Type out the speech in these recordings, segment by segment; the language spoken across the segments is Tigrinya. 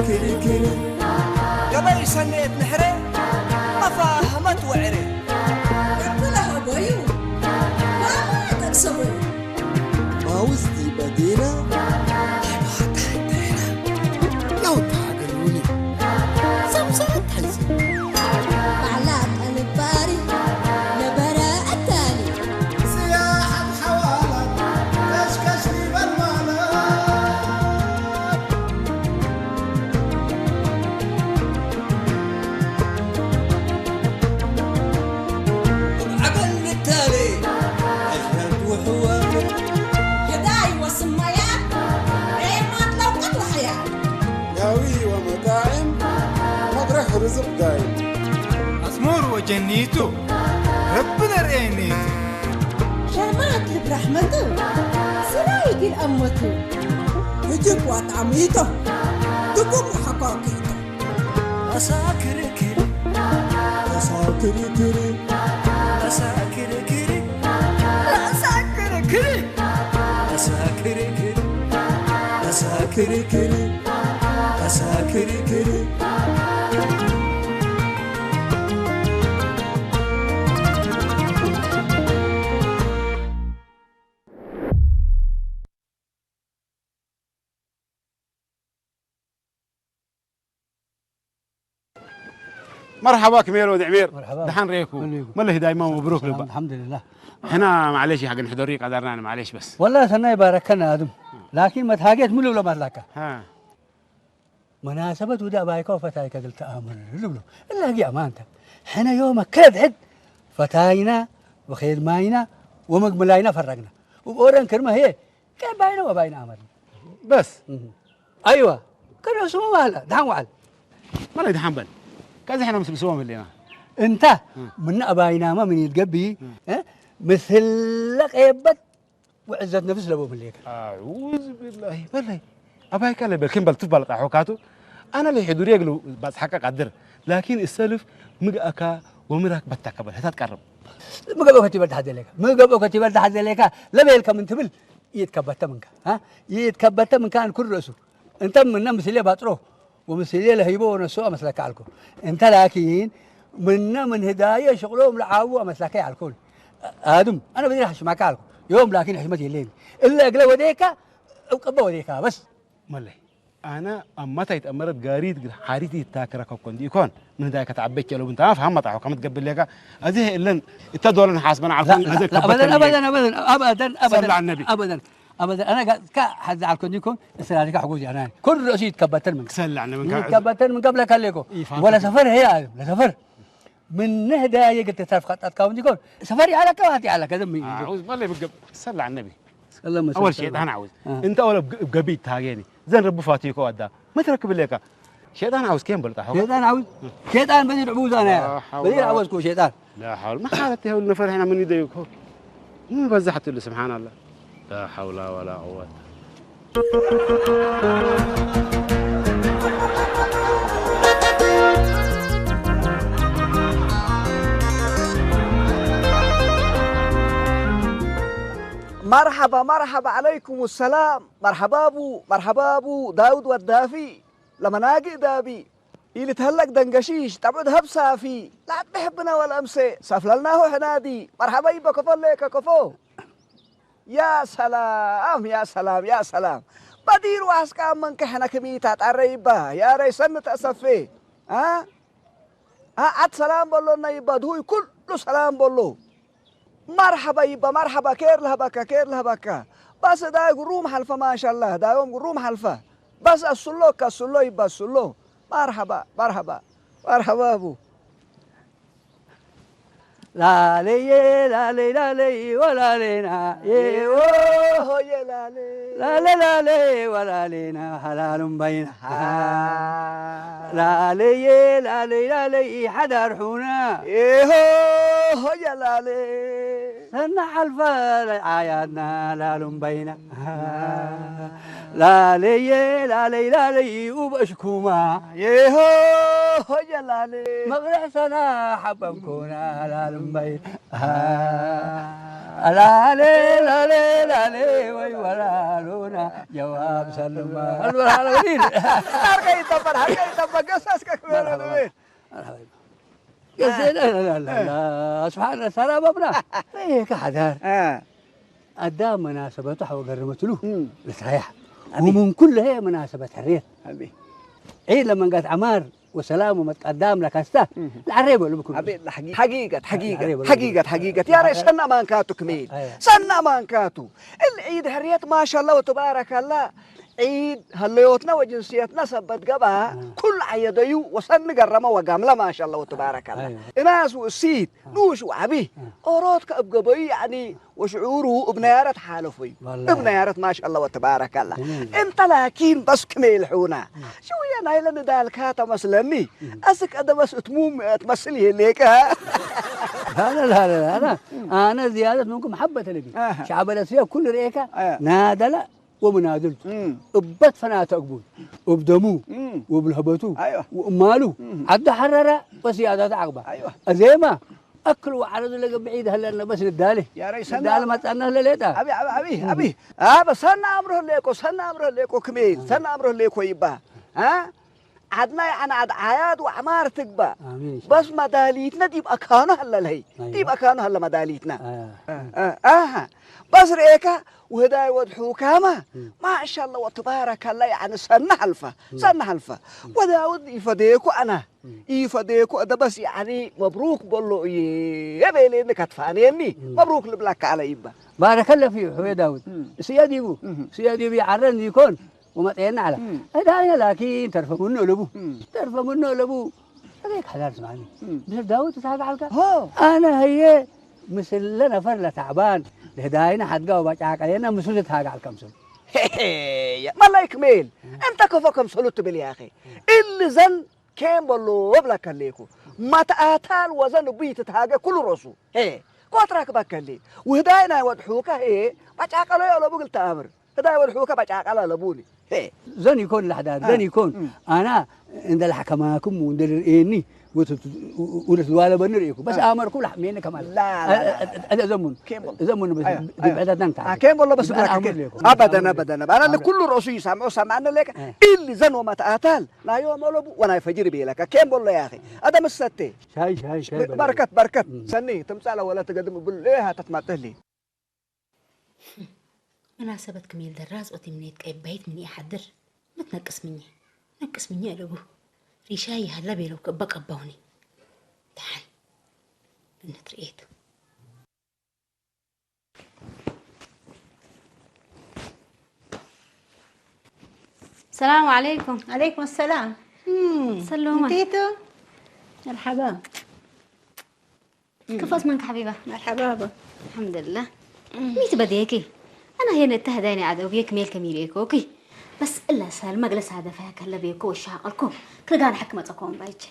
ክርክር ገበይ ሰነየት ንሕረ መፋህመት ወዕረ እብለ ሃቦዩ ማማ ጠቅሰቦዩ ማውዝቲ በዲና ለውጣ ገሉኒ ሰምሰም ተይዘ ባዕላ ጠንባሪ ነበረ እታሊ ስያሓት ሓዋላት ከሽከሽ ይበል ማለት ዳዊ ወመጣዕም መድረኽ ርዝቕ ዳይም ኣስሙር ወጀኒቱ ረቢ ነርእየኒቱ ሸማት ልብ ራሕመቱ ስራይ ግን ኣመቱ ህጅብ ዋጣዕሚቶ ድጉም ሓኳኪቶ ኣሳክርክር ኣሳክርክር ኣሳክርክር ኣሳክርክር ኣሳክርክር ኣሳክርክር ኣሳክርክር مرحبا كمير ود عمير. مرحبا. دحان ريكو. كليكو. مله دايما مبروك لبا. الحمد لله. احنا معلش يا حق نحضر قدرنا معلش بس. والله سنة يباركنا ادم. لكن ما تهاجيت من لو ما لك. ها. مناسبة ودا بايكو فتاي كدل تأمر لبلو. الا هي امانته. حنا يوم كد عد فتاينا وخير ماينا ومقبلاينا فرقنا. وبورن كرمه هي كان باينا وباينا امرنا. بس. ايوه. كانوا يسمعوا هلا دحان وعل. ما لا دحان بل. كذا احنا مسلسوهم اللي ما. انت من اباينا ما من يتقبي. مثل قيبت وعزة نفس لبو مليك. أعوذ بالله. بلي. أباي كان بل كم بل تفبل قحوكاتو. أنا اللي حدوري يقلو بس حقا قدر. لكن السلف مقأكا ومراك بتاكا بل. هتات قرب. مقأكا تبال تحدي لك. مقأكا تبال تحدي لك. لبيل كم انتبل. يتكبت منك. ها؟ يتكبت منك عن كل رأسه. أنت من مسلي بطرو. ومسلي لهيبو ونسو أمسلك علكو. أنت لكن من من هداية شغلهم لعاو أمسلك علكو. آدم، أنا بدي راح شماك علكو. يوم لكن حشمت يلين. إلا أقل وديكا، أو قبا وديكا، بس. ملي. أنا أما تايت أمرت قاريت قد حاريتي تاكرا كوكون دي يكون. من هداية كتعبك يلو بنت، أنا فهم مطاحو كمت قبل ليكا. أزيه إلن، إتا دولن حاسبنا لا، عفوا، لا، أزيه لا، أبدًا، كبتن أبدًا، ليكا. أبدًا، أبدًا، أبدًا، سلع النبي. أبدًا. أبدًا، أنا قا-، كا حد على كون ديكون، إسرائيل كا حقوزي أنا. كل رأسي يتكبتن منك. سلع النبي، من كا- يتكبتن من قبل كان ليكو. إيه، فهمت. ولا سفر هي، لا سفر. من نهدا يقت تعرف خطات كون ديكون. سفر على كواتي على كذا مي. أعوذ بالله بقب-، سلع النبي. اللهم صل أول وسلم. شيء أنا عاوز. آه. أنت أول بق-، بقبيت تاجيني. زين ربو فاتيكو أدا. ما تركب ليكا. شيطان عاوز كم بلطة، هو؟ شيطان عاوز، شيطان بدي عبوز أنا. لا حول بدي ولا عوزكو شيطان. لا حول. ما حالته هو النفر هنا من يديك هو. من بزحت له سبحان الله. لا حول ولا قوة. مرحبا، مرحبا، عليكم السلام. مرحبا بو، مرحبا بو، داود والدافي. لما ناقي دابي. إلي تهلك دنقشيش، تبعد هبسافي. لا تحبنا ولا أمسي. سفللناه حنادي. مرحبا يبا كفو ليك كفو. يا سلام، يا سلام، يا سلام. بدير واسكا من كحنا كميتا تريبا. يا ريسن تأسفي. ها؟ ها، عد سلام بولو نيبا. دوي كل سلام بولو. مرحبا يبا، مرحبا، كير لهبكا، كير لهبكا. بس دا يقول روم حلفة، ما شاء الله، دا يوم يقول روم حلفة. بس السلو كالسلو يبا السلو. مرحبا، مرحبا، مرحبا أبو. لا لي، لا لي، لا لي، ولا لينا. إيه، أوه، يا لا لي. لا لي، لا لي، ولا لينا. حلال بينا. لا لي لا لي لا لي حدا رحونا إيه هو يا لا لي سنة حلفة لعيادنا لا لهم بينا لا لي لا لي لا لي وبأشكوما إيه هو ሆጀላሌ መቕርሕ ሰና ሓበምኩና ላልምበይ ኣላሌ ላሌ ላሌ ወይ ወላሉና ጀዋብ ሰልማ ኣልበርሃለ ወዲድ ሓርቀ ይጠበር ሓርቀ ይጠበር ገሳስከ ክበረ ንብል ገዜ ላላላላ ስብሓን ሰላም ኣብና ይህ ከሓዳር ኣዳም መናሰበቱ ሓወ ገረመትሉ ልትራያ ومن كل هي مناسبة حرية عيد لما قالت عمار وسلام ومتقدام لكاستا العريب ولا بكل حقيقة حقيقة حقيقة حقيقة يا ريت سنة ما انكاتو كميل سنة ما انكاتو العيد حرية ما شاء الله وتبارك الله عيد هليوتنا وجنسيتنا سبت قبا كل عيديو وسن قرمه وقامله ما شاء الله وتبارك الله الناس والسيد نوش وعبي أوروت كأبقبي يعني وشعوره ابن يارت حالفي ابن يارت ما شاء الله وتبارك الله انت لكن بس كميل حونا شو يا نايلة ندالكا تمسلني أسك أدا بس أتموم تمسلي ليك ها لا لا لا لا أنا أنا زيادة منكم حبة لبي شعب الأسيا كل ريكا نادلة ومنادلته እበት ፈናተ እግቡን እብ ደሙ ወእብ ለህበቱ ወእብ ማሉ ዓዲ ሐረረ ወስያዳት ዓቕባ እዜማ ኣክል ወዓረዱ ለገብዕ ኢድ ሀለነ በስ ልዳሌ ልዳሌ መጻና ለሌጣ አቢ አቢ አቢ አቢ አበ ሰና አምሮ ህሌኮ ሰና አምሮ ህሌኮ ክሜል ሰና አምሮ ህሌኮ ይባ አ ዓድና የዓነ ዓድ ዓያድ ወዕማር ትግባእ። በስ መዳሊትና ዲብ አካኑ ሀለ ለሀይ ዲብ አካኑ ሀለ መዳሊትና። አሃ በስ ርኤካ ውህዳይ ወድሑካማ ማሻላ ወትባረከላ የዓነ ሰነ ሐልፈ ሰነ ሐልፈ ወዳውድ ኢፈዴኩ አና ኢፈዴኩ አደ በስ የዓኒ መብሩክ በሎ እዬ ቤሌኒ ከትፋኔኒ መብሩክ ልብላካ አለ ይባ። ባረከለ ፊዩ ሕወ ዳውድ እስየ ዲቡ እስየ ዲቡ የዓረን ይኮን ወመጠየና ዓላ እዳይነ ላኪን ተርፈ ምኖ ለቡ ተርፈ ምኖ ለቡ ከዘይ ካሕዳር ስማኒ ምስል ዳዊት ተታጋዓልካ ኣነ ህየ ምስለ ነፈር ለታዕባን ለህዳይነ ሓድጋ ወባጫቀየና ምስሉ ተታጋዓል ከምስሉ መላይክ ሜል እንተ ከፎ ከምሰሉ ትብል ያኸ እሊ ዘን ኬም በሎ እብለከ ሌኩ መትኣታል ወዘን እቡ ይትትሃገ ኩሉ ረሱ ኮትራ ክበከሌ ውህዳይ ናይ ወድሑከ ባጫቀሎ የለቡ ግልተኣምር ህዳይ ወድሑከ ባጫቀላ ለቡኒ ዘን ይኮን ላሕዳር ዘን ይኮን ኣና እንደ ላሕከማኩም እንደ ልርእየኒ ውለት ዝዋለበኒ ርእኩ በስ ኣመርኩ ላሕሜኒ ከማል ዘሙን ዘሙን ብዕዳታን ኬም በሎ በስ ኣመር ሌኩ ኣበደን ኣበደን ኣና ለኩሉ ርእሱ ይሳምዖ ሰማዕነ ሌከ ኢሊ ዘን ወመትኣታል ናዮ መለቡ ወናይ ፈጅር ቤለካ ኬም በሎ ያኺ ኣደ ምሰቴ ሻይ ሻይ ሻይ በርከት በርከት ሰኒ ትምጻለ ወለ ትገድም ብሉ ሃተት ማጠሊ መናሰበት ክሜል ደራዝ ኦቲ ምኔት ቀይ ባይት ምን ይሓድር ምትነቅስ ምኘ ነቅስ ምኘ ኣለቡ ሪሻ ይሃለ ቤለው ከበቀባውኒ ደሓን ብነት ርኤቱ السلام عليكم عليكم السلام سلومة انتيتو مرحبا كيف اسمك حبيبة؟ مرحبا بابا الحمد لله ميت بديكي أنا هي نتهداني عاد أوكي كميل كميل إيكوكي بس إلا سال مجلس هذا فيها كلا بيكو والشاقلكم كل قاعد حكمة تكون بايتي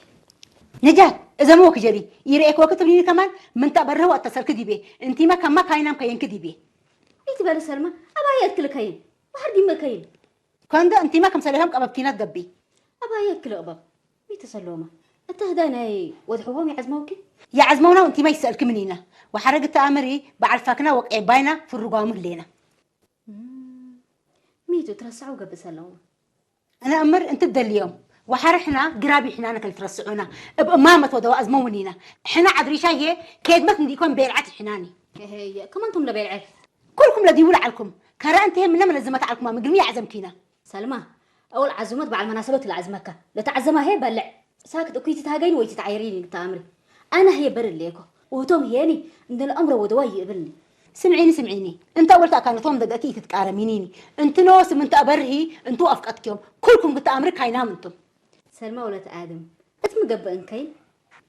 ነጃት እዘ ምወ ክጀሊ ይርእየክ ወክትብሊኒ ከማን ምንታ በርህ ወእተሰልክ ዲቤ እንቲመ ከማ ካይናም ከየንክ ዲቤ ይትበል ሰልማ ኣባየ እትልከይን ባሕር ዲመ ከይን ከንዶ እንቲመ ከም ሰሌሆም ቀበብቲና ትገቢ ኣባየ እክል እቕበብ ይተሰሎማ እተ ህዳይ ናይ ወድሕዎም ይዓዝመውኪ ይዓዝመውና እንቲመ ይሰእልክ ምኒና ወሓረግ እተኣምሪ በዓል ፋክና ወቅዒ ባይና ፍርጓሙ ህሌና ሚቱ ትረስዐው ገብእ ሰለዎ أنا أمر أنت بدليوم وحرحنا قرابي حنا نكل ترسعونا بأمامة ودواء أزمونينا حنا عدريشا هي كيدمت نديكم بيرعت حناني هي كمان تم لبيرعت كلكم لديول علكم كرا أنت هم من لزمت علكم من قمي عزمكينا سلمى أول عزومات بعد مناسبة العزمكة لتعزمها هي بلع ሳክት እኩይ ትትሃገይን ወይ ትትዓይሪን እዩ ተኣምሪ ኣነ ህየ በር እለየኮ ውህቶም ህየኒ እንደ ለኣምሮ ወደዋ ይእብልኒ ስምዒኒ ስምዒኒ እንተ ወልታ ካነቶም ደገኪ ይትትቃረሚኒኒ እንትኖ ስምንተ በርሂ እንቱ ኣፍቀትኪዮም ኩልኩም ግተኣምሪ ካይናም እንቱም ሰልማ ወለት ኣድም እት ምገብእ እንከይ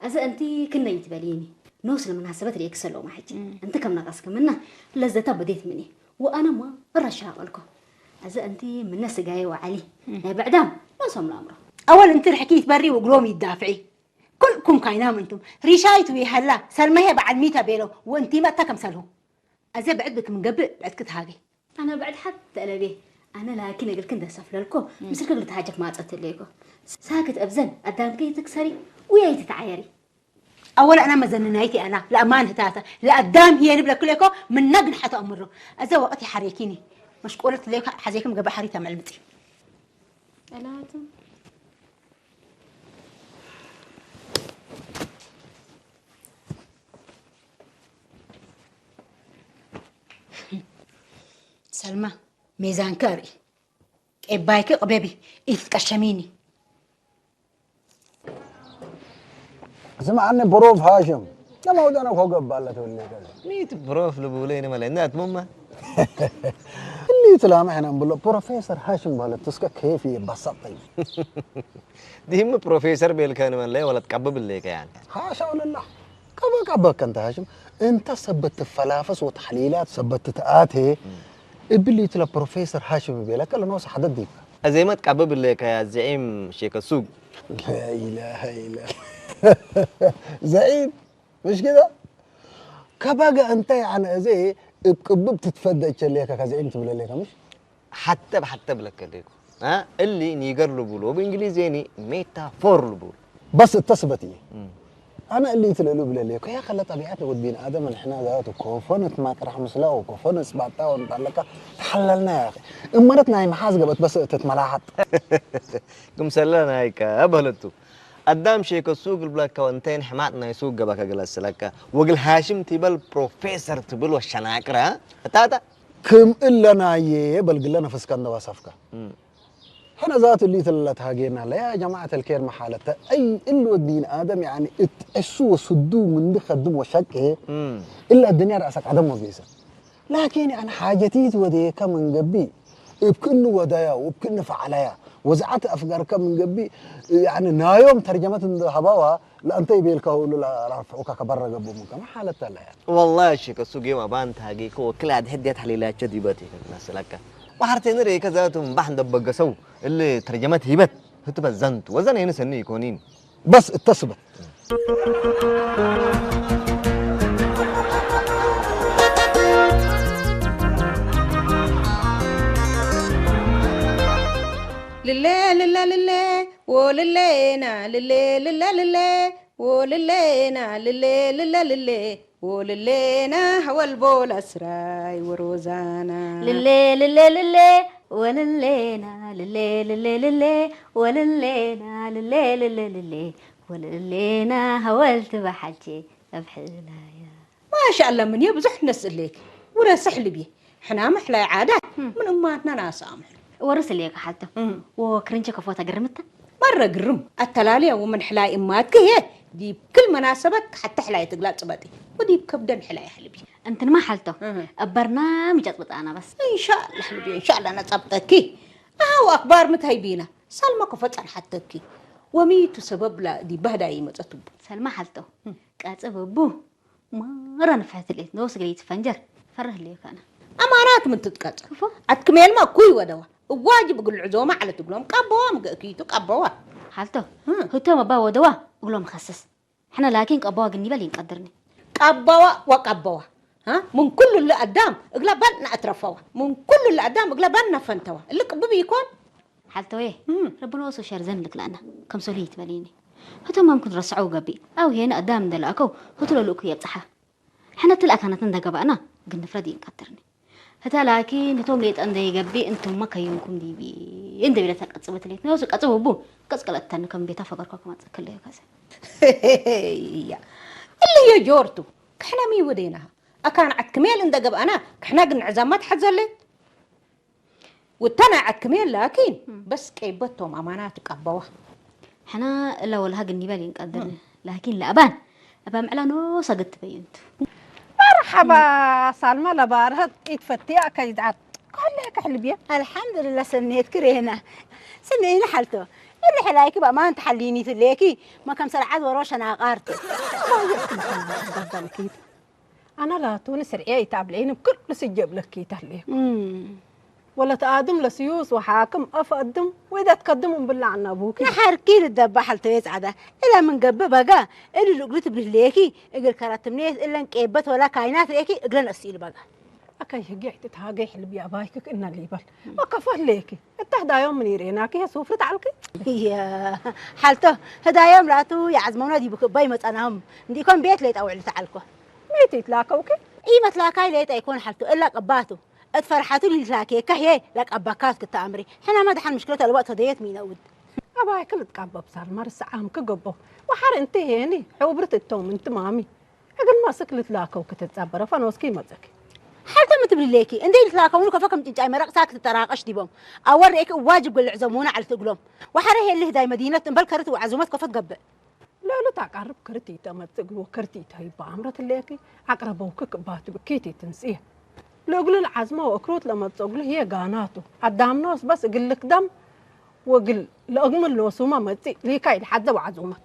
ኣዘ እንቲ ክነይ ትበልይኒ ኖስ ለመናሰበት ርእየ ክሰለውማ ሕጂ እንቲ ከም ነቐስክምና ለዘታ በዴት ምኒ ወኣነማ እረሻቐልኮ ኣዘ እንቲ ምነ ስጋየ ወዓሊ ናይ ብዕዳም ኖሶም ለኣምሮ ኣወል እንቲ ርሕኪ ይትበሪ ወግሎም ይዳፍዒ ኩልኩም ካይናም እንቱም ሪሻይት ዊሀላ ሰልመሄ በዓል ሚተ ቤሎ ወእንቲመ እተ ከምሰልሁ ኣዘ ብዕድ ብክም ገብእ ብዕድ ክትሃገ ኣነ ብዕድ ሓት ተእለቤ ኣነ ላኪን እግልክን ደሰፍለልኮ ምስልክ እግል ተሃጀክ ማጸት ለይኮ። ሳክት እብዘን ኣዳምከ ይትክሰሪ ውያ ይትተዓየሪ። ኣወል ኣና መዘንናይቲ ኣና ለኣማን ህታታ ለኣዳም ሂየ ንብለክ ለይኮ ምና ግን ሓቶ ኣምሮ። እዘ ወቕት ይሓሬኪኒ። መሽቆለት ለይኮ ሓዜክም ገባ ሓሪታ መልምጺ። ኣላቱ ሰልማ ሜዛንኪ ኣርኢ። ቄባይኪ ቅበቢ፣ ኢትትቀሸሚኒ። ስምዓኒ ብሮፍ ሃሽም ለመውደነ ኮገብ ባለ ትብልከ ሚት ብሮፍ ልቡለ ይንመለ እናት ሙማ እሊት ላመ ሕነ ብሎ ፕሮፌሰር ሃሽም ባለ ትስከ ከይፍ ይባሳጠኝ ዲህም ፕሮፌሰር ቤልከ ንመለ ወለት ቀብብ ለከ ያን ሃሻው ለላ ቀበ ቀበ ከንተ ሃሽም እንተ ሰበት ትፈላፈስ ወተሕሊላት ሰበት ትትኣቴ እብሊት ለፕሮፌሰር ሃሽም ቤለከ ለኖስ ሓደት ዲብካ أزيمة قبب اللي كيا زعيم شيك السوق لا إله إلا الله زعيم مش كده ከበገ እንታይ ኣነ እዚ እብ ቅብብ ትትፈደ እቸሌከ ከዘዒም ትብለሌከ ምሽ حتى بحتى بلك ليكو ها اللي نيجر لبولو بإنجليزي يعني ميتافور لبولو بس التثبت إيه أنا اللي يتلقلو بلليكو يا خلى طبيعتنا ود بين آدم نحن ذاته كوفنت ما كرح مسلاو كوفنت سبعتا ونطلقا تحللنا يا أخي إمرتنا هي محاسقة بس تتملاحظ كم سلنا هيك أبهلتو ኣዳም ሼከ ሱቅ ልብለካ ወንተይን ሕማቅ ናይ ሱቅ ገባካ ገለስለካ ወግል ሃሽም ቲበል ፕሮፌሰር ትብል ወሸናቅረ እታታ ክም እለናየ በልግለ ነፍስካ እንደዋሰፍካ ሕነ ዛት እሊት ለተሃጌና ለያ ጀማዓት ልኬር መሓለተ ኣይ እሉ ወዲን ኣደም ያኒ እትዕሱ ወስዱ ምንዲ ከድም ወሸቅ እላ ኣዱንያ ራእሰ ቀደም ወጌሰ ላኪን ኣነ ሓጀቲት ወዴከ ምን ገብእ እብ ክእኒ ወደያ ወእብ ክእኒ ፈዓለያ ወዝዓት ኣፍጋርከ ምን ገብእ ያኒ ናዮም ተርጀመት እንዶ ሀባዋ ለአንተ ይቤልካ ሁሉ ለራፍዑካ ከበረ ገቡ ምን ከመ ሓለት ተለያ ወላሂ ሺክ እሱ ጌም ኣባን ታጌከ ወክል ኣድሕድ ያት ሐሌላቸ ዲበት ይከ መስለከ ባሕርቴ ንሬ ከዛቱም ባሕ እንደበገሰው እሊ ተርጀመት ሂበት ህትበት ዘንቱ ወዘን ይንሰኒ ይኮኒን بس اتصبت ልሌ ልለ ልሌ ወልሌና ልሌ ልለ ልሌ ወልሌና ልሌ ልለ ልሌ ወልሌና ሀወል ቦል ኣስራይ ወሮዛና ልሌ ልሌ ልሌ ወልሌና ልሌ ልሌ ልሌ ወልሌና ልሌ ልሌ ልሌ ወልሌና ሀወል ትበሓቼ ኣብ ሕላያ ማሻ ኣላ ምን እየ ብዙሕ ነስእለይክ ውረስሕ ልብየ ሕና ምሕላይ ዓዳት ምን እማትና ናሰኣምሑ ወርስ እለየ ክሓልቶ ወክርንቸ ከፎታ ግርምታ መረ ግርም ኣተላልያ ወምን ሕላይ እማትክ እየ ዲብ ክል መናሰበት ሓተ ሕላይ ትግላ ጽበጢ ወዲብ ከብደን ሕላይ ኣሕልብ እየ እንትንማ ሓልቶ ኣብ በርናምጅ ኣጽብጣና በስ እንሻላ ሕልብ እየ እንሻላ ነጸብጠኪ ኣሃው ኣክባር ምታይ ቢና ሳልማ ከፎ ጸንሓተኪ ወሚቱ ሰበብላ ዲብ ባህዳ ይመጸት እቡ ሰልማ ሓልቶ ቀጽብ እቡ ማራ ንፍሕት ልእት ንወስ ገለ ይትፈንጀር ፈርህ ልዩ ከነ ኣማናት ምን ትጥቀጽ ክፎ ኣትክሜልማ ኩይ ወደዋ እዋጅብ እግል ዕዞማ ዓለት እግሎም ቀበዋ ምግእክይቱ ቀበዋ ሓልቶ ህቶም ኣባ ወደዋ እግሎም ኸስስ ሕነ ላኪን ቀበዋ ግኒበል ይንቀድርኒ ቀበዋ ወቀበዋ ምን ኩሉ እሊ ኣዳም እግላ በን ነኣትረፈዋ ምን ኩሉ እሊ ኣዳም እግላ በን ነፈንተዋ እሊ ቅብብ ይኮን ሓልተወየ ረብና ወሶ ሸር ዘን ልክላና ከም ሶሊ ይትበልኒ ህቶም መምክን ረስዐው ገቢ ኣው ሄነ ኣዳም እንደላእከው ህትሎ ልእኩ የብጽሓ ሕነ ትል ኣካናት እንደገባእና ግን ንፍረድ ይንቀትርኒ ህታ ላኪን ህቶም ሌጠ እንደይገቢ እንቱማ ከዩንኩም ዲቢ እንደቢለ ተቀጽበት ሌት ነውስ ቀጽብ ቡ ቀጽቀለተን ከም ቤታ ፈገርኳ ከማጽክለዮ ከሰ እያ እልዮ ጆርቱ ክሕና ሚ ወደና ኣካን ዓትክሜል እንደገብኣና ክሕና ግን ዕዛማ ትሓዘለ ውተና ዓትክሜል ላኪን በስ ቀይበቶም ኣማናት ቀበዋ ሕና እላ ወልሃ ግን ይበል ይንቀድር ላኪን ለኣባን እባ ምዕላ ኖሳ ግትበዩ እንቱ መርሓባ ሳልማ ለባርሀት ኢትፈትያ ከይድዓት ከለ ክሕልብየ ኣልሓምዱልላ ሰኔትክ ሬና ስምዒኒ ሓልቶ እሊ ሕላይኪ በማን ተሓሊኒት ሌኪ መከም ሰርዓት ወሮ ሸናቃርት ኣና ላቱ ንስርዔ ይታብለይን ብክሉ ስጀብ ለኪ ይተህሌኩ ወለት ኣድም ለስዩስ ወሓክም ኣፍ ኣድም ወይዳ ትከድም እምብላ ኣና ቡኪ ንሓርኪ ልደባ ሓልተየ ጻዕዳ እላ ምን ገብእ በጋ እሊ ልእግሉ ትብልህሌኪ እግል ከረትምኔት እለን ቄበት ወላ ካይናት ርኤኪ እግለን ኣስኢሉ በጋ ኣካይ ህጊ ኣይትትሃገይ ሕልቢ ኣባይክ ክእና ሊበል። ወከፈት ሌኪ። እታ ህዳዮም ምን ይሬናኪ የሱፍሪ ተዓልኪ? እየ ሓልቶ ህዳዮም ላቱ የዓዝመውና ዲቡ ክባይ መጻናም እንዲኮን ቤት ለይጣ ውዕል ተዓልኮ። መይት ይትላከውኪ? ኢመትላካይ ለይጣ ይኮን ሓልቶ እላ ቀባቱ እት ፈርሓቱ ሊልትላኬ ከሄ ለቀባካት ክተኣምሪ ሕናማ ደሓን ምሽክለት ኣልባእ ተደየት ሚነውድ። ኣባይክ ልትቃበብ ሳልማ ርስዓም ክገቦ። ወሓር እንት ሄኒ ሑብርት እቶም እንት ማሚ። እግል ማስክ ልትላከው ክትጻበረ ፈኖስኪ ይመጸኪ። ሓልተ ምትብሊ ሌኪ እንዴ ልትላከውኑ ከፈ ከም ጭንጫይ መረቅ ሳክ ትጠራቀሽ ዲቦም ኣወር ሬክ ዋጅብ ገልዕ ዘሙና ዓልቲ እግሎም ወሓረ ሄሊ ህዳይ መዲነት እምበል ከርት ወዓዙመት ከፈት ገብእ ለሉ ታቃርብ ክርት ይተመጽ እግል ወክርት ይተይባ ኣምረት ሌኪ ኣቅረበውክ ክባቱ ብኪት ይትንጽየ። ለእግሉ ለዓዝማ ወእክሩት ለመጽ እግሉ ህየ ጋናቱ ኣዳምኖስ በስ እግል ልክደም ወግል ለእግምል ኖሱማ መጺ ሊካ ይልሓዘ ወዓዙመት።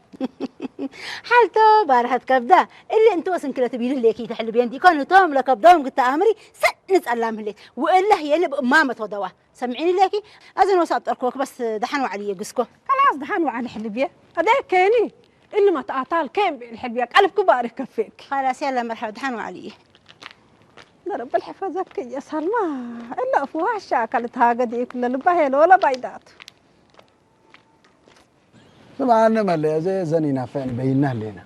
ሓልቶ ባርሐት ከብዳ እሊ እንት ወስንክለት ቢሉ ሌኪ ተሕልቤን ዲኮን እቶም ለከብዶም ክተኣምሪ ሰጥ ንጸላም ህሌት ወእለ ህየኒ ብእማመት ወደዋ ሰምዒኒ ሌኪ ኣዘን ወሳብ ጠርኮክ በስ ደሓን ዋዕሊ የግስኮ ከላስ ደሓን ዋዕሊ ሕልብየ ኣደ ኬኒ እሊ መትኣታል ኬን ብዕል ሕልብየ ቀልብክ ባርክ ከፌክ خلاص يلا مرحبا ደሓን ዋዕሊ እየ ነረብል ሕፈዘክ እየ ሳልማ እለ እፍዋሻ ካልት ሃገድ እየ ክለ ልባ ሄሎ ወለ ባይዳቱ ስምዓኒ መለየ ዘ ዘኒና ፈን በይና ሌና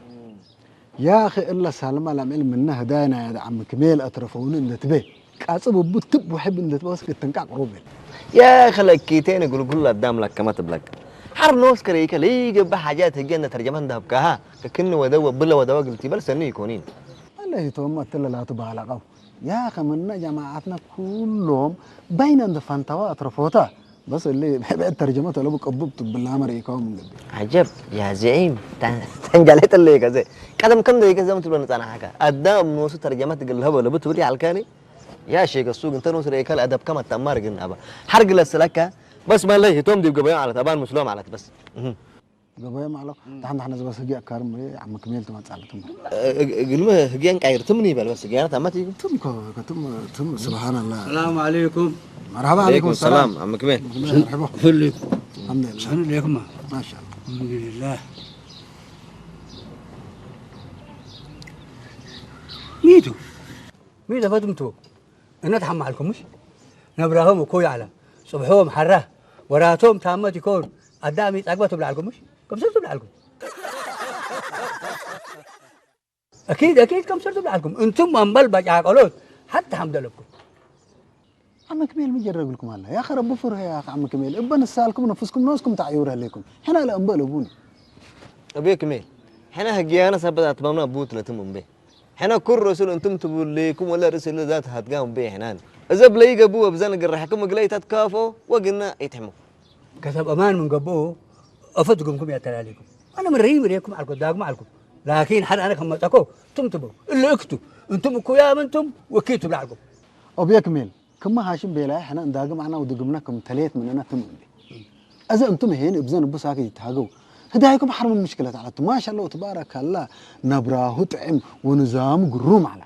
ያኺ እለ ሳልማ ላምዕል ምና ህዳይና ያደ ዓሚ ክሜል ኣትረፈውኒ እንደትቤ ቃጽብ እቡ ትብ ውሕብ እንደትበስ ክትንቃቅ ሩብል يا خلكيتين يقول كل قدام لك كما تبلك حر نوس كريكا لي جب حاجات هجي أن ترجمة دهب كها كن ودو بلا ودو قلتي بل سني يكونين አለ ሂቶም ኣትለላቱ ባላቀው ያኺ ምና ጀማዓትና ኩሎም በይና እንደፋንታዋ ኣትረፎታ በስ እሊ ብዕድ ተርጀመት ኣለቡ ቅቡብ ትብላ መርኢካዎም እንግዲ عجب يا زعيم تنجلت اللي كذا قدم كم دقيقة زمن تبغى نتناحكا قدام نوس ترجمة تقول هبل بتولي على الكالي يا شيخ السوق انت نوس ريكال ادب كما تمار قلنا ابا حرق لسلكا بس ما ليه توم دي قبيان على تبان مسلوم على بس مهم. ገበያ ማዕሎ ታሕና ሕነ ዝበስ ህጊ ኣካርም ዓሚ ክሜል ትመጻለትም እግልመ ህግያን ቃይር ትምን ይበል በስ ህግያና ታማት እዩ ትም እኮ ከትም ትም ስብሓንላ السلام عليكم መርሓባ ዓለይኩም ሰላም ዓሚ ክሜል መርሓባ كلكم الحمد لله سنة ليكم ما شاء الله الحمد لله ميتوا ميتوا فتمتوا እነ ትሓማልኩም ምሽ ነብራሆም እኮ ይዓላ ጽብሖም ሓራ ወራቶም ታመት ይኮን ኣዳሚ ጸግበ ትብላልኩም ምሽ ከምሰብ ትብላልኩም أكيد أكيد كم صرت بلعكم أنتم أنبل بجاكلوت حتى حمد لكم ዓሚ ክሜል ምጀረግልኩም ኣላ ያ ኸረቡ ፍርህ ያ ዓሚ ክሜል እበ ንሳልኩም ነፍስኩም ነስኩም ተዓይሩ ኣለይኩም ሕና ለእምበል እቡን أبي كميل حنا هجيانا سبت أتمامنا بوت لتم أمبي حنا كل رسول أنتم تبليكم ولا رسول ذات هتقام بي حنان إذا بلي جابوا بزن قرحكم قلي تتكافوا وقلنا يتحموا كتب أمان من قبو أفتكم كم يتلاليكم أنا من ريم ليكم على القداق مع الكم لكن حد أنا كم تكو تم تبو اللي اكتو أنتم كويا منتم وكيتوا بلعكم ኦብየ ክሜል ክመ ሃሽም ቤላይ ሕነ እንዳግም ኣና ውድግምና ክም ተለየት ምንና ትም እንዴ እዚ እንቱም ሄን እብዘን እቡ ሳክ ይትሃገው ህዳይኩም ሓርም ምሽክለት ዓለቱ ማሻ አላሁ ተባረከላ ነብራሁ ጥዕም ወንዛሙ ግሩም ዓላ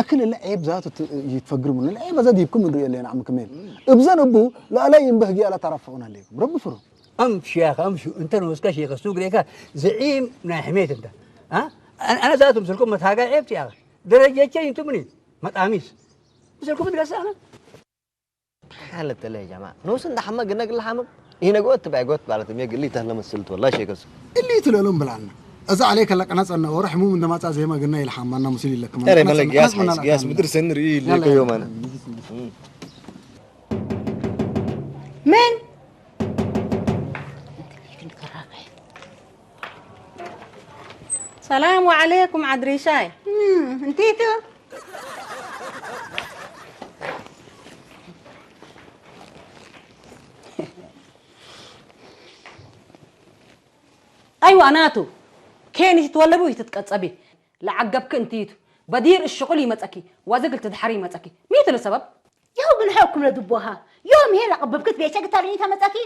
እክል እለ ዔብ ዛቱ ይትፈግርሙን እለ ዔብ ኣዛ ዲብኩም እንርእዮ ኣለና ዓሚ ክሜል እብዘን እቡ ለኣላይ እምበ ህጊ ኣላ ተራፈቑን ኣለይኩም ረቢ ፍሩ أمشي يا أخي أمشي أنت نوسكا شيخ السوق ليك زعيم ناحميت أنت ها أنا أنا ذات مسلكم متهاجا عيبت يا أخي درجة شيء أنتم مني ما تقاميس مسلكم درس أنا حالة اللي يا جماعة نوس عند حمق قلنا قل حمق هنا قوت تبع قوت بعد تمية قل لي تهلا مسلت والله شيء كسو እሊ ትለሎም ብላና እዛ ዓለይ ከለቀና ጸና ወረ ሕሙም እንደማጻ ዜማ ግና ይልሓማና ሙስል ይለክማ ترى ملك ياس حيس ياس مدرس هنري اللي كيوم أنا من ሰላም ወዓለይኩም ዓድሪሻይ እንቲቱ ኣይዋ ናቱ ኬን ይትወለቡ ይትትቀጸቢ ለዓገብክ እንቲቱ በዲር እሽቁል ይመጸኪ ዋዘግል ትድሓር ይመጸኪ ሚትሉ ሰበብ يوم بنحكم لدبوها يوم هي لقببكت بيشك تاليني تمتأكي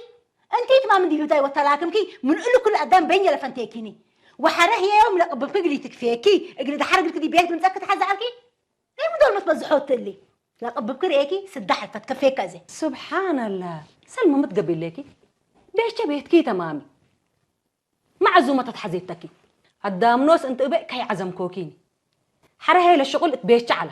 أنت تمام دي هداي وتلاكمكي من إلو كل أدام بين يلفنتيكيني وحره هي يوم لقببك قلي تكفيكي اقلي دحرق لك دي بيت من تأكد حزعلكي ليه مدول متبزحوت اللي لقببك ريكي سدحت فتكفيك أزي سبحان الله سلمى متقبل ليكي بيشة بيتكي تمامي معزومة تتحزيتكي الدامنوس انت ابئ كي عزم كوكيني حره هي للشغل اتبيشة على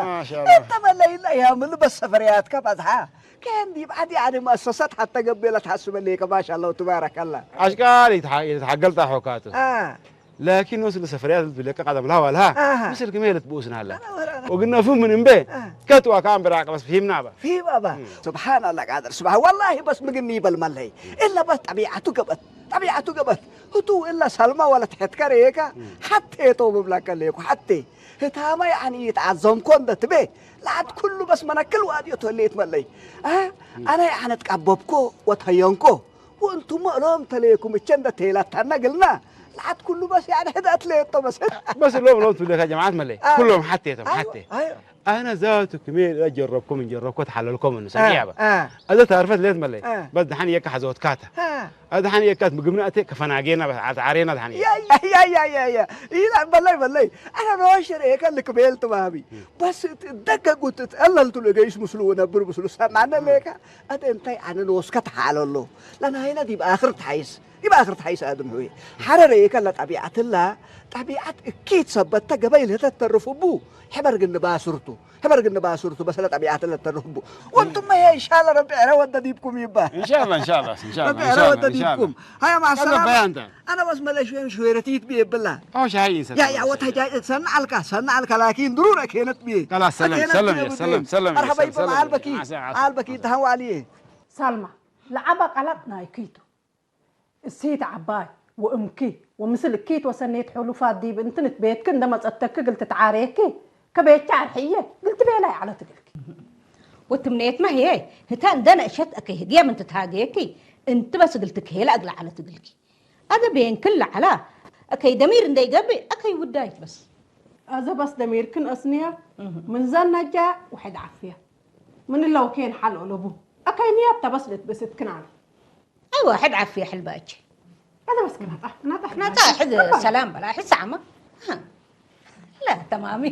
ማሻላ። እንተ መለይና ያምሉ በሰፈርያትካ ባዝሓ። ከንዲ ባዕዲ ኣነ መእሰሰት ሓተ ገቤላ ትሓስበለይ ከማሻላ ትባረከላ። ኣሽቃል ይትሓ- ይትሓገልጣ ሖካቱ። አ። ላኪን ወስል ሰፈርያት ልትብለካ ቃደም ላ ዋልሃ። ኣሃ። ምስል ክመ ልትብኡስና ኣላ። ኣና ወራ ኣና። ወግነፉ ምን እምበ። አ። ከትዋ ካም ብራቅ በስ ፊህምና ባ። ፊህም ኣባ። ም። ስብሓን ኣላ ቃድር ስብሓን። ወላሂ በስ ምግኒ ይበል መለይ። እላ በስ ጠቢዓቱ ገበት። ጠቢዓቱ ገበት። ህቱ እላ ሳልማ ዋላ ትሐትካ ረየካ። ም። ሓቴ ቶ ብብላካ ለየኩ ሓቴ። ህታማ ያዕኒ ይትዓዘምኮ እንደ ትቤ። ለዓት ኩሉ በስ መነክል ዋድዮ ተወለየት መለይ። አ? ም። ኣና ያዕነ ትቃበብኮ ወተየንኮ። ወእንቱሞ እሎም ተለየኩም እቸ እንደ ተይላታና ግልና። ለዓት ኩሉ በስ ያዕነ ህዳት ለየቶ በስ። በስ እሎም እሎም ትብለካ ጀማዓት መለይ። አ። ኩሎም ሓቴ እቶም ኣዮ፣ ሓቴ። ኣዮ። ኣነ ዛቱ ክሜል ጀረብኩም እንጀረብኮ ተሓለልኮም እንሰ ያባ። ኣዘ ታርፈት ሌት መለይ። በስ ደሓን የካ ሓዘወትካታ። ኣዘ ደሓን የካት ምግብና እተ ከፈናጌና በስ ዓርዓሬና ደሓን እየ። ያ ያ ያ ያ ያ። ኢላ በላይ በላይ። ኣነ ነዋሸር የካ ልክሜል ትባቢ። በስ ደገጉት ተለልቱ ለገይስ ምስሉ ነብር ምስሉ ሰማነ ለካ። ኣደ እንታይ ኣነ ነወስካ ተሓለሎ። ለናይና ዲብ ኣኽር ተሓይስ። ይባእኽር ተሓይስ ኣድም ሆይ። ሓረረ የከላ ጠቢዓትላ፣ ጠቢዓት እኪት ሰበተ ገበይ ለተተርፉቡ፣ ሕበር ግን ባስርቱ፣ ሕበር ግን ባስርቱ፣ በሰለ ጠቢዓት ለተርፉቡ። ወንቱም ይሄ ኢንሻላ ረቢ ዕረ ወደ ዲብኩም ይባ። ኢንሻላ፣ ኢንሻላ፣ ኢንሻላ፣ ረቢ ዕረ ኢንሻላ፣ ወደ ኢንሻላ። ዲብኩም። ሃያ ማዕ ሰላማ። ባያ እንተ። ኣነ በስ መለሽ ወይም ሽወረቲት ብየ ብላ። ኣዎ፣ ሻሂ ይንሰት። ያ፣ ያ፣ ወታ ጃ-፣ ሰና ኣልካ፣ ሰና ኣልካ፣ ላኪን ድሩር ኣኬነት ብየ። ከላስ፣ ሰለም፣ ኣኬነት ሰለም፣ ብየ ሰለም፣ ብየ። ሰለም፣ መርሐባ ሰለም፣ ይባ፣ ሰለም፣ መዓል በኪ፣ ሰለም፣ መዓል በኪ፣ ሰለም። ተሃዋልየ። ሳልማ፣ ለዓባ ቃላት ናይ ኪቱ። እሲት ዓባይ ወእምኪ ወምስል እኪት ወሰኔት ሑሉፋት ዲብ እንትንት ቤትኪ እንደመጸተኪ ግልቲ ተዓሬኪ ከቤቻ ኣርሕየ ግልቲ ቤላ ይዓለት እግልኪ። ወትምኔት መህየ ህተ እንደ ነእሸት እከይ ህድየ ምን ትትሃገየኪ እንቲ በስ እግልቲ ከሄላ እግል ዓለት እግልኪ። ኣደ ቤንክል ለዓላ እከይ ደሚር እንደይገብእ እከይ ውዳይት በስ። ኣዘ በስ ደሚርክን ኣስንያ እህ። ምን ዘነጃ ውሕድ ዓፍያ ምን ለው ኬን ሓል ኦለቡ እከይ ንያት ተበስ ልትብስትክን ኣለ። ኣይዋ፣ ሕድ ዓፍያ ሕልባች። ኣነ በስ ክናጣ፣ ክናጣ፣ ናታ ክናጣ። ሕድ እባ። ሰላም በላ፣ ሕድ ሰዓማ። ሃ። ላ፣ ተማሚ።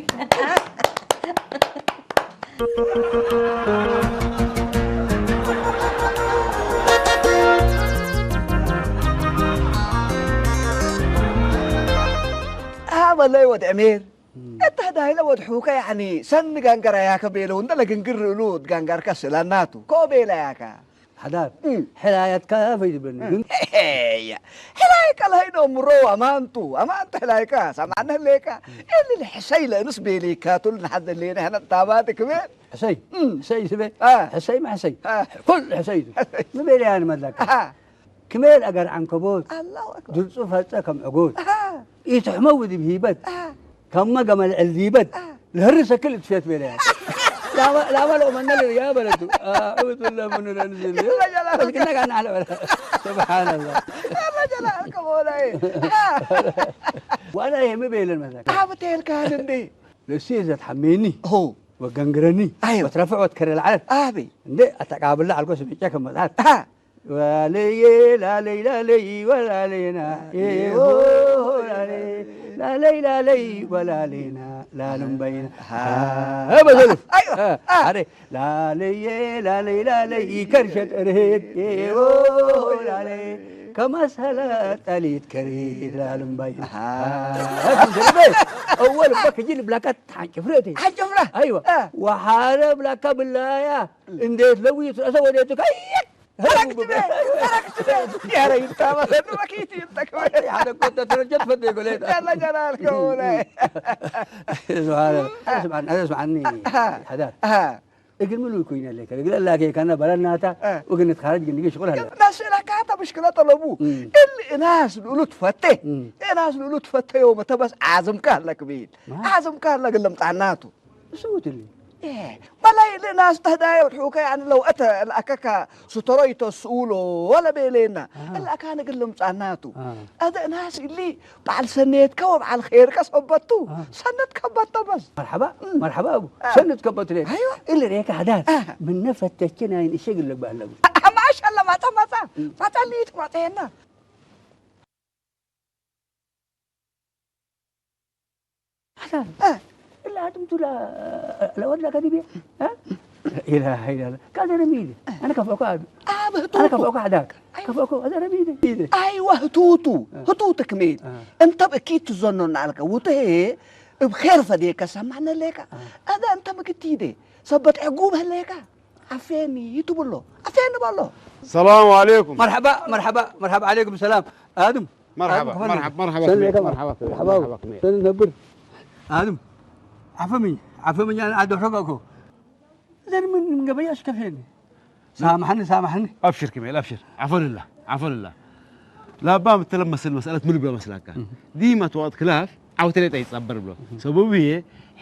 ኣበለይ ወድ ዕሜር፣ እታ ዳይለ ወድ ሑከ፣ ያዕኒ፣ ሰኒ ጋንገራ ያከ ቤለው፣ እንደ ለግንግር ሉ፣ ጋንጋርካ ስላናቱ፣ ኮ ቤላ ያካ። ሓዳር፣ እም። ሕላያትካ ፈይድብለኒ፣ እም። ግን ሕላይካ ለሀይዶ ምሮ ኣማንቱ፣ ኣማንቱ ሕላይካ፣ ሰማዕነ ህሌካ፣ እሊ ልሕሰይ ለእንስ ቤሌካቱ ልንሓዘ ሌነ ሕነ ታባት ክበ። ሕሰይ፣ እም። ሕሰይ ስበ፣ አ። ሕሰይ ማሕሰይ፣ አ። ኩል ሕሰይ ቱ። ሕሰይ። ምቤልያን መላካ። ኣሃ። ክሜል ኣገር ዓንከቦት፣ ኣላሁ ኣክበር። ድርጹ ፈጸ ከም ዕጎት። ኣሃ። ኢትሕመው ድብ ሂበት። ኣሃ። ከመ ገመል ዕልዲበት። ኣሃ። ለህሪ ሰክል እትፌት ቤለያ። ላማ፣ ላማ ለኦመነ ልርያ በለቱ። ኣዑዝ ብላህ ምን ለንዝል። ያላ ጀላል። በልክና ጋር ናለ በለ። ሱብሓነላህ። ያላ ጀላል ከመሆናዬ። ዋላ ይሄ ምቤልን መሰለህ። አብቴል ካህን እንዴ? ለእሱ የዘት ሐሜኒ። ሆ። ወገንግረኒ። ኣይወ። ወትረፍዕ ወትከረ ለዓለት። ኣቤ። እንዴ ኣተቃብላ ዓልኮ ስብጫ ከመጣት። ኣሃ። ላለየ ላለይ ላለይ ወላለና ኤሆ ላለ ላለይ ላለይ ወላለና ላልምበይና። ሃ። ሃ፣ በዘልፍ። ኣይዋ። ሃ፣ አ። ኣረ ላለየ ላለይ ላለይ ከርሸ ጥርሄት ኤሆ ላለ ከመሰለ ጠሊት ከሬት ላልምበይና። ሃ። ሃ፣ ከምሰለ በይ። እወል በክጂ ልብላካ ሓንጭፍረ እቴ። ሓንጭፍረ? ኣይዋ። አ። ወሓረ ብላካ ብላያ እንዴት ለዊ ትረሰ ወዴቱ ከየት ተረክትበ፣ ተረክትበ። ያረ ይታማ፣ በኪት ይንጠቅ። ሓደ እኮ ተደረጀት ፈደ ይጎለ። ያላ ጀላል ከሆነ። ስብሓን፣ ስብሓን፣ ስብሓኒ። ኣሃ። ሓዳር። ኣሃ። እግል ምሉ ይኮይነ ለከ። እግል ኣላከ ከነ በለናታ፣ አ። ወግን ትኻረጅ ግን ይግሽ ቁል ሀለ። ናስ ለካ ታ ምሽክለ ጠለቡ። እም። እል እናስ ልኡሉ ትፈቴ። እም። እናስ ልኡሉ ትፈቴ ዮም ተበስ ዓዝምካ ኣለክ ቢል። ማ? ዓዝምካ ኣለክ ለምጣናቱ። እሱ ትል። ኤ፣ በላይ ለናስ ተህዳየ ወድሑከ፣ ያኒ ለው እተ ለኣከካ ስተሮይ ተስኡሎ ወለ ቤሌና። ኣሃ። ለኣካ ንግል ልምጻናቱ። ኣሃ። ኣደ ናስ እሊ በዓል ሰኔትከ ወበዓል ኼርከ ሰበቱ። ኣሃ። ሰነት ከበቶ በስ። መርሐባ፣ እም። መርሐባ ኣቡ። ኣሃ። ሰነት ከበቱ ሌ። ኣይዋ። እሊ ሬከ ሓዳር። ኣሃ። ምነ ፈተቼ ናይ ንእሸ ግለባ ኣለቡ። ማሻላ ማጻ ማጻ። እም። ማጻ ሊት ማጻ የና። ሓሳብ። እ። እላ ኣድምቱ ላ-፣ ለወላ ከዲቤ? እ? ኢላ፣ ኢላ፣ ካዘረሚደ። ኣነ ከፍአኮ ኣዱ። ኣብ ኣነ ህቱቱ። ከፍአኮ ሓዳር። ኣይ። ከፍአኮ፣ ኣዘረሚደ። ኢደ። ኣይዋ ህቱቱ። እ። ህቱቱ ክሜል። እ። እንተ ብእኪት ትዘኖ እናልከ፣ ውትሄ እብ ኼር ፈዴከ ሰማዕነ ሌካ። እ። ኣዛ እንተ ብክቲደ፣ ሰበት ዕጉብ ህሌካ። ዓፌኒ ትብሎ። ዓፌኒ በሎ። ሰላም ዓለይኩም። መርሐባ፣ መርሐባ፣ መርሐባ ዓለይኩም ሰላም። ኣድም። መርሐባ፣ ኣድም፣ መርሐባ፣ መርሐባ ሰን ክሜል፣ ሌካ መርሐባ ክሜል፣ መርሐባ መርሐባ ክሜል። ሰን ነብር። ኣድም። ዓፈምኝ፣ ዓፈምኝ ኣነ ዓዲ ሕረገ እኮ። ዘን ምን ገበያ ኣሽከፌኒ። ሳምሐኒ፣ ሳምሐኒ። ኣብሽር ክሜል፣ ኣብሽር። ዓፈንላ፣ ዓፈንላ። ላባ ምትለመስል መስአለት ምን ብሎ መስላካ? እህ። ዲማ ተዋቅት ክላፍ ዓውተ ሌጣ ይጸበር ብሎ። እህ። ሰበቡ እየ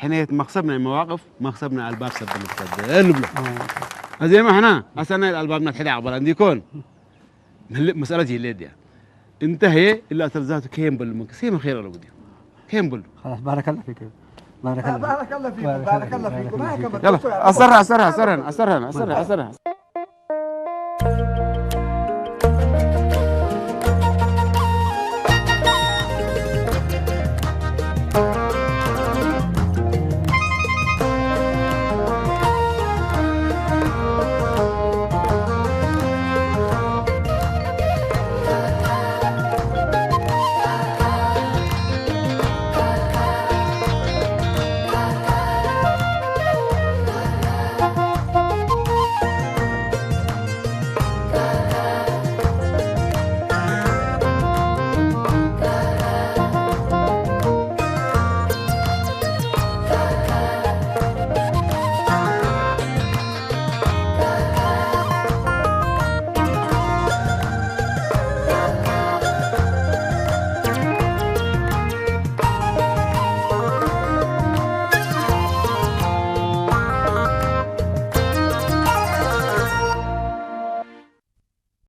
ሕኔት መክሰብ ናይ መዋቅፍ፣ መክሰብ ናይ ኣልባብ ሰብ ንክሰብል ብሎ። ኣዎ። ኣዜ ማሕና ኣሰናይ ኣልባብና ትሕደ ኣቕበላ እንዲኮን። እህ። ምህልእ መስአለት የለ ድያ። እንተ ህየ እላ ተልዛቱ ከየም በሉ መንከ፣ ሰይ መኸይር ኣለቡ ድዩ? ከየም በሉ። خلاص، بارك الله فيك. بارك الله فيك. بارك الله فيكم، بارك الله فيكم. هكذا. يلا، اسرع اسرع اسرع اسرع اسرع اسرع.